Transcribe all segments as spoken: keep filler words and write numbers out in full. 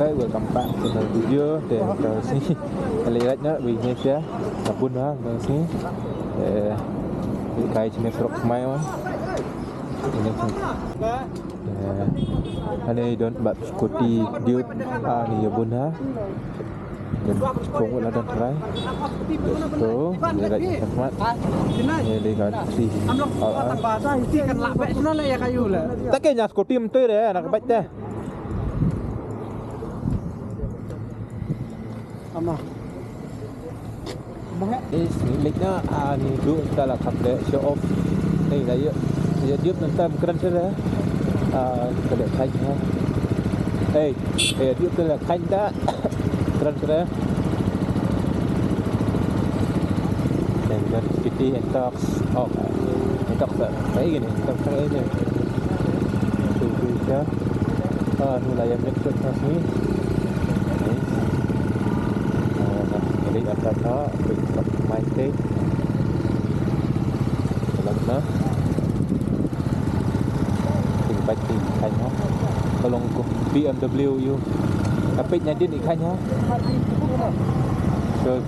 Hey, welcome back to another video. Te ka sngi ka leit right na wi ne sia. Ka bun ha ka sngi. Eh, kai sini serok mai wan. Ini sini. Eh, ani don bab scooty diut ani ya bun ha. Dan kong wala dan try. So, ni lagi khidmat. Ni lagi kan si. Ah, ah. Tak kenya scooty mentui deh anak baik deh. Ama. Ama. Eh, sini lek na, ah, ni du ta la kap de show off. Ni la ye, ye diop nan tam kran sere. Ah, ka de kai ha. Hey, eh, diop ta la kai da. Kran sere. Dan dan sikit en tak. Oh, en tak sa. Kayak gini, en tak sa ini. Tu tu ya. Ah, ni lah yang mix up ni. Ah, jadi apa tak? Main teh. Dalam na. Phi bike phi khein ha. Ka long kum B M W ïa u. Ka peit na dien i khein ha. Sure.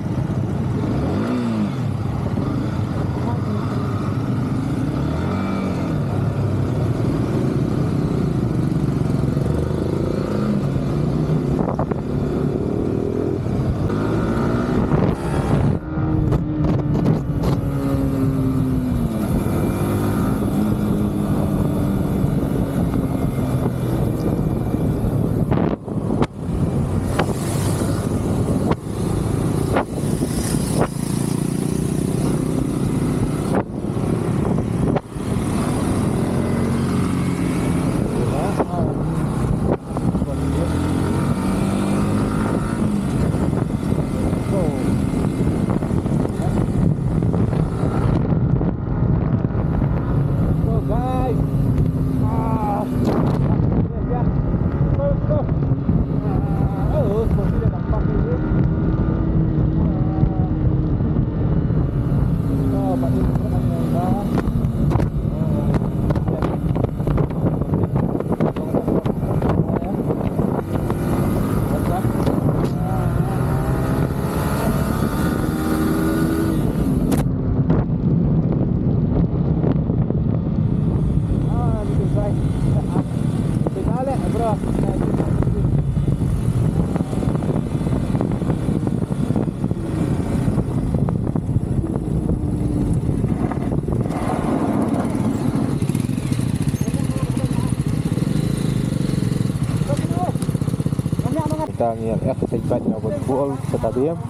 Tang ïa ek seit bad nga bad buol sa ta biang.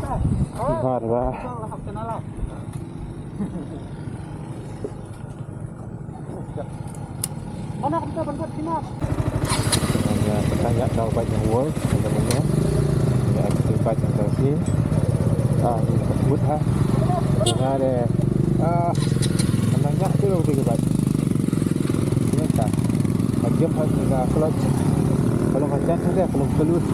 Mar ba. Mana kita ban buat sini? Hanya petanya kau banyak wall, ada mana? Ya, kita banyak kau sini. Ah, ini sebut ha. Dengar deh. Ah, menanya tu lo tiga bat. Ini tak. Ajam hal tiga kelot. Kalau macam tu deh, kalau kelut.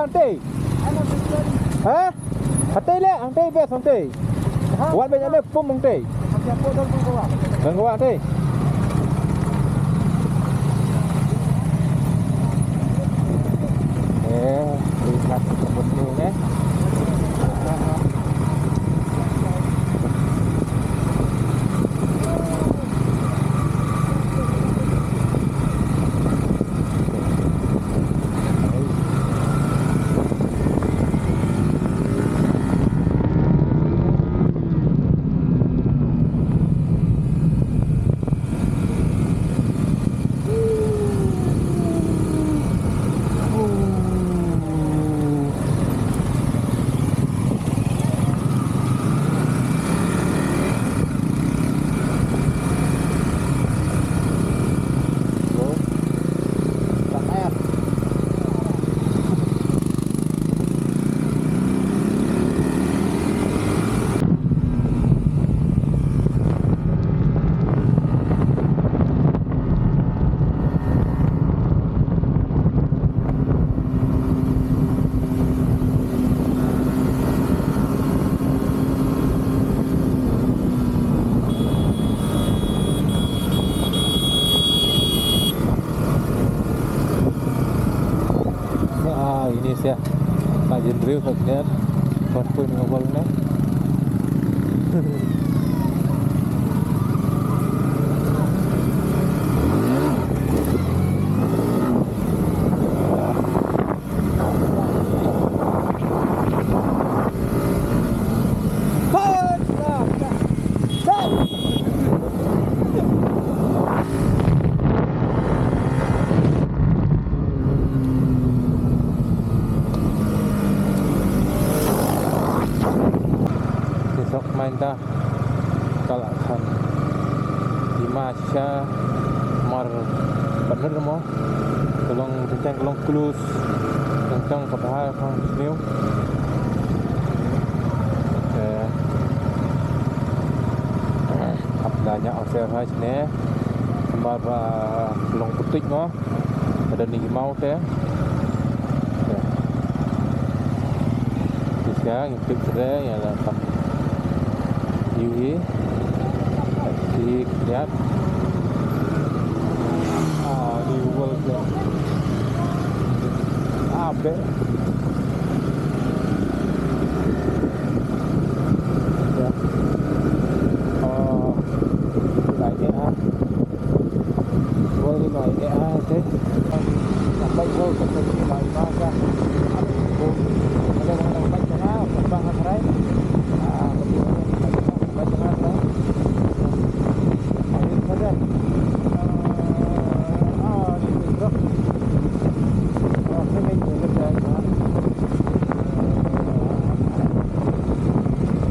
Hangtei. Ha? Hangtei le, hangtei bes hangtei. Wan ba ïa ne pum hangtei. Ngan ka wan hangtei. Eh, ingat ka pun tu ne. Ah, ini sih. Pak Jendril, Pak Jendril. Pas pun ngobrol nih. Te sok mynta ka la khan. Ima sha mar pat nud mo. Ka long teng teng ka long close. Teng teng ka bha ka long sniew. Eh. Hap da nya au ser ha sne. Mar ba long putik mo. Ka don ni ki maw te. Te sha ngim tip tre ïa la kam. Yu hi. Ki kiat. Ah, ni wal te. Ah, be. Ya. Oh. Lai te ah. Wal ni noi eh ah te. Nampak wal ke sini lai masa. Ada orang nampak tengah, nampak tengah. Ah, betul. Nampak tengah. Ayo pada. Ah, ni bro.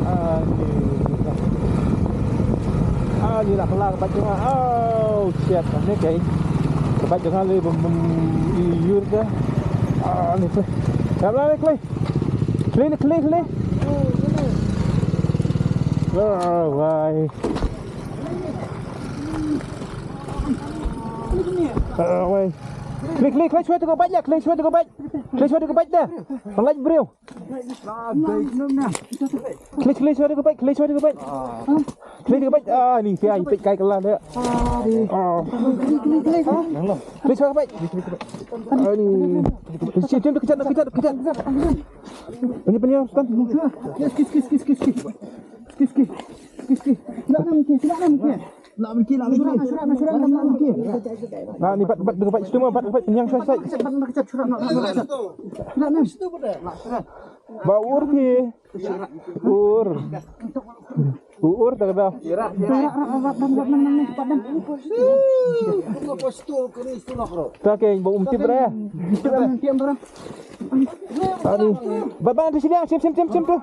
Ah, sini kita. Ah, ni lah kelar baju ah. Oh, shit. Ni kai. Baju kali bum bum iur ke. Ah, ni tu. Dah lah ni kali. Kali ni kali kali. Oh, wai. Ah, wai. Kali kali kali shwa tu ko baju, kali shwa tu ko baju. Kali shwa tu ko baju dah. Pelajar bro. Khlei, khlei, shuwa dei ka bike, khlei, shuwa dei ka bike. Khlei dei ka bike. Ah, ni, sia, i peit kai ka la de. Ah. Khlei, shuwa ka bike. Ah, ni. Kejap, kejap, kejap, kejap. Penyia, penyia, Stan. Kis, kis, kis, kis, kis, kis. Kis, kis, kis, kis. Nak nam, kis, nak nam, kis. Nak pergi, nak pergi. Nak pergi. Nah, ni bat, bat, bat, bat, situ mah, bat, bat, penyia, shuwa, shuwa. Ba ur phi. Ur. Ur ta ka da. Ta ke ba um tip re. Ani. Ba ba tu sini sim sim sim sim tu.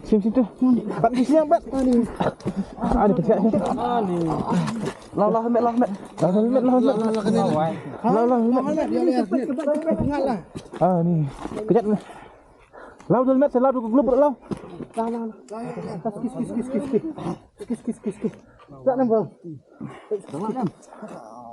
Sim sim tu. Bat di sini, bat. Ani pecah. Ani. Lah lah met, lah met. Lah lah met, lah met. Lah lah met. Ani. Kejap. Lah dah met, lah dah glub lah. Lah lah. Kis kis kis kis kis. Kis kis kis kis. Tak nampak.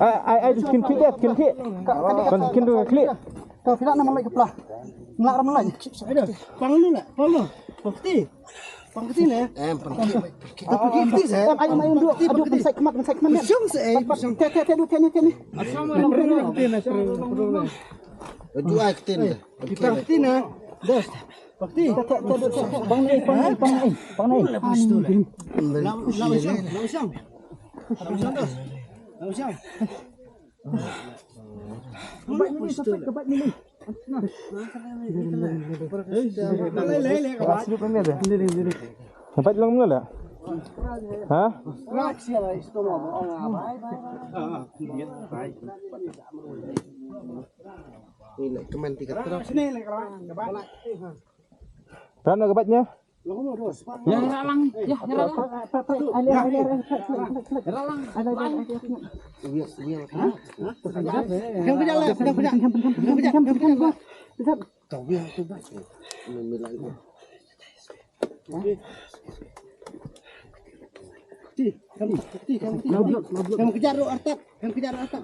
Ai, ai, ai, skin khlieh, skin khlieh. Kan skin tu khlieh. To, phi lah na malai ka pla. Mlak ra malai. Pang lu lah, pang lu. Pang kti. Pang kti ne. Em, pang kti. Pang kti se. Em, ai, ai, duk, duk, pang sai khmat, pang sai khmat. Pang sai, pang sai. Te, te, te, duk, te, te, te. Ju ai kti ne. Pang kti ne. Dos. Pang kti. Te, te, te, duk, te, te. Pang nai, pang nai, pang nai, pang nai. Lau, lau, lau, lau, lau. Lau, lau. Dapat lang mula lah. Ha? Ini kemen tiga terus. Ran na ka bike ne? Ïa rah lang. Ïa, ïa rah lang. Ïa rah lang. Ïa rah lang. Ti, kam, ti, kam, ti. Kam kejar ruh artat, kam kejar ruh artat.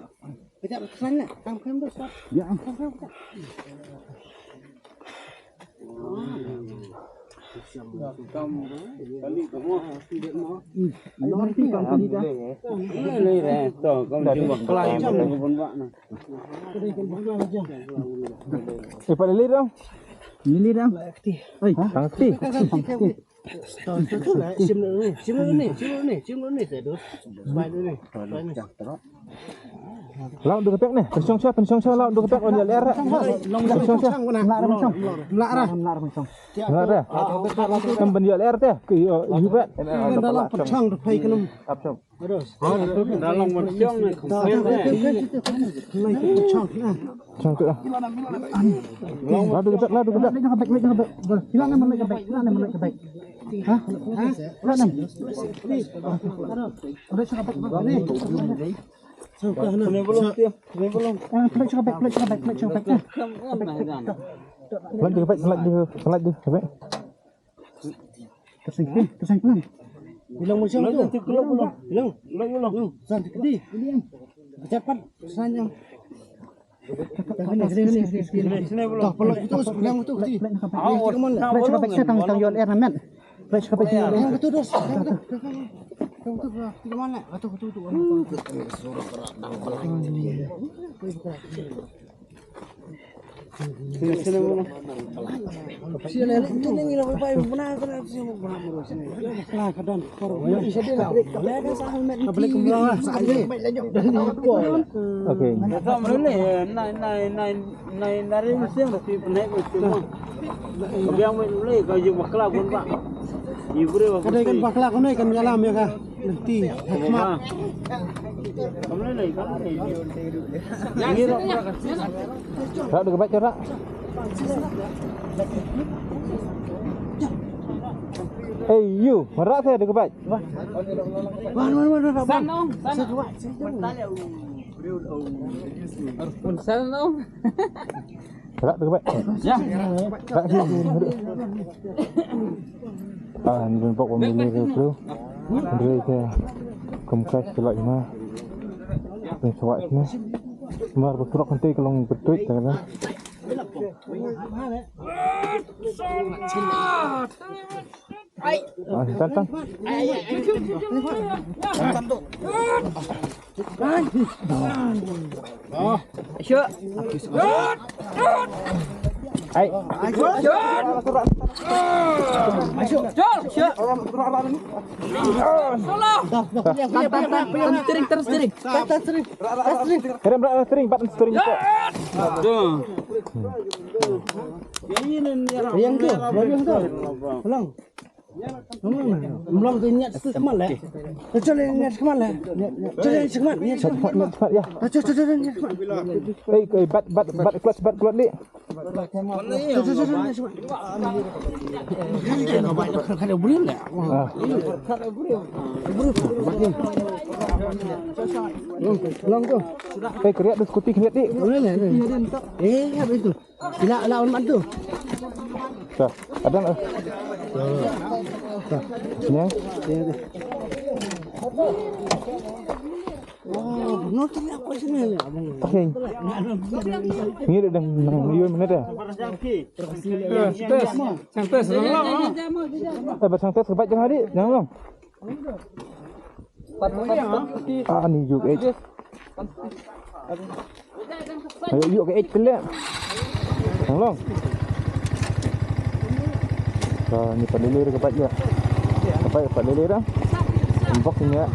Kejar ruh sana, kam, kam, kam. Ya. Kam, kam, kam. Eh, Pak Lili dong. Lili dong. Oi, tang ti. Lau du ka pek ne, pynshong sha, pynshong sha, lau du ka pek, on ïa ler. Pynshong sha. Mla ra, mla ra. Mla ra. Kan ban ïa ler te. Ki yu bet. Pynshong du pei khlem. Chong tu ah. Ladu kedak, ladu kedak. Ladu kedak. Ladu kedak. Ladu kedak. Ladu kedak. Ladu kedak. Tersing, tersing, tersing. Bilang macam tu. Bilang, bilang. Bilang. Bilang. San, kedi. Cepat. Sanya. Sini, sini, sini, sini. Sini, bilang. Tak, pelak itu, bilang itu, kedi. Pelak itu, pelak itu. Pelak itu, pelak itu. Tang, tang, yol air, amen. Pelak itu, pelak itu. Yang itu, dos. Yang itu. Yang itu, pelak. Di mana? Itu, itu, itu. Okay. Ka dei kan bakla kane kan ïalam ïa ka lynti. Rak da ka bike rak. Ei you, rak te da ka bike. Wan, wan, wan, wan, wan. San ong, san. San ong. Rak da ka bike. Ya. Rak hi. Ah, ni bok wan ni ru ru. Ru ke. Kum ka sila ina. Ni sawak ni. Mar betrok nanti kalau betul kan. Ai. Ah, tan, tan. Ai, ai, ai. Tan, tan tu. Ai. Ah. Syuk. Ai. Syuk. Syuk. Syuk. Salah. Tan, tan, tan. Terus, terus, terus. Tan, tan, terus. Rem, rem, rem, rem, rem, rem. Yang tu, yang tu. Pulang. Mlong tu niat tu khmat le. Chale niat khmat le. Chale niat khmat, niat khmat. Niat khmat, ya. Chale chale niat khmat. Ei, ei, bat, bat, bat, klot, bat, klot li. Chale chale niat khmat. Kada bril le. Ah. Long tu. Ei, keriat tu skuti keriat di. Eh, apa itu? Ila, ila, on madu. Sa, ada nggak? Sa. Sini. Oh, no, sini aku sini ya, abang. Okay. Ini ada yang, yang liur mana dah? Tes, tes, tes, long, long, ah. Eh, basang tes kebat jangan hari, jangan long. Ah, ni juk eh. Ayo, juk ke eh pele. Long long. Ka ni pat lele ka pat ya. Ka pat, ka pat lele dah. Bok ni ya.